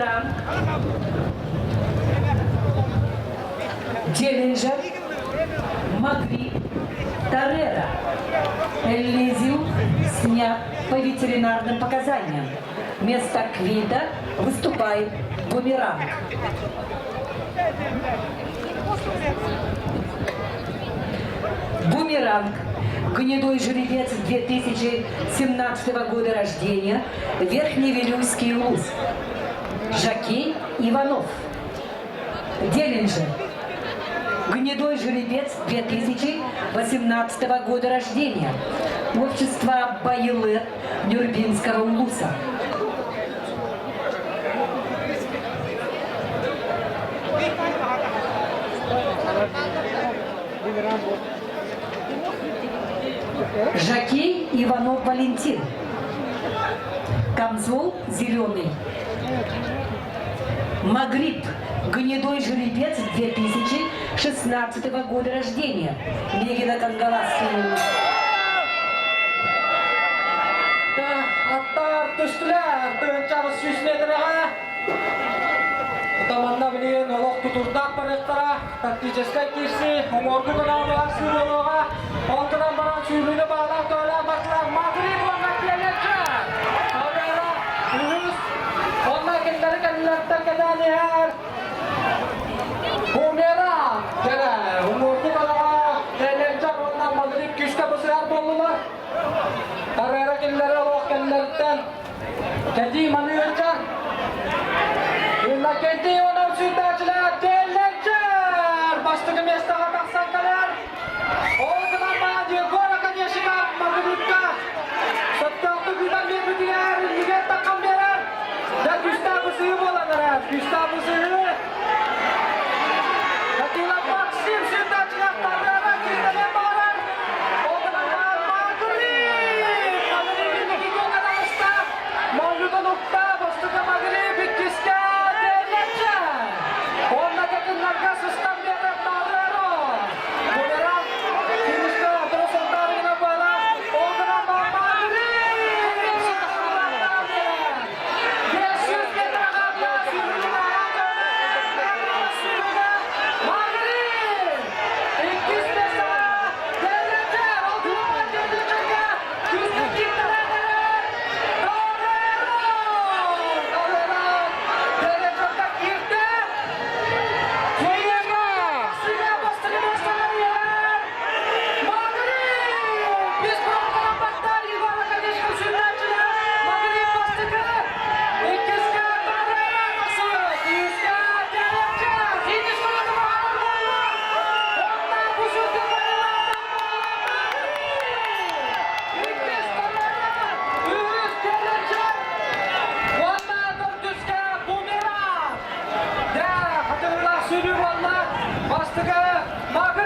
Бумеранг, Деллинджер, Магриб, Тореро. Эллизиум снят по ветеринарным показаниям. Вместо Квида выступает Бумеранг. Бумеранг. Гнедой жеребец 2017 года рождения, Верхневилюйский улус. Жакей Иванов. Делинджер. Гнедой жеребец 2018 года рождения. Общество Байылы Нюрбинского улуса. Жакей Иванов Валентин. Камзол зеленый. Магриб. Гнедой жеребец 2016 года рождения. Мегина Кангаласский улус. Аттар түстүлэр, тыһыынчабыз сүүс метрэҕэ. Таманна билигин олох тутурдаах барыахтара, тактическай киирсии, уҥуоргу гынан быһаарсыы буолуоҕа. Ол гынан баран сүүрүүнү баалаах төһөлөөх бардылар Мадрид уонна Келече. Авера үһүс, онно кинилэри кэллэртэн кэтээн иһэр Бумеранг кэлэр. Уҥуоргу балаҕа Келече уонна Мадрид күүскэ бысыһар буоллулар. Карьера кинилэри олох кэннэриттэн кэтии маныырдьа Иннокентий Иванов сүүрдээччилэр Келлерчер бастакы миэстэҕэ тахсан кэлэр. Ол гынан баран Егор Оконешников Магнитка сөптөөхтүк ыытан биэрбитигэр иннигэр таххан биэрэр. Дьэ күүстээх бысыһыы буолан эрэр. Күүстээх бысыһыы. Катилов Максим сүүрдээччилэр Карьера киирдэлиэн баҕарар. Ол гынан баран Магнит! Магнит инники күөҥҥэ таҕыста. Моонньутун укта.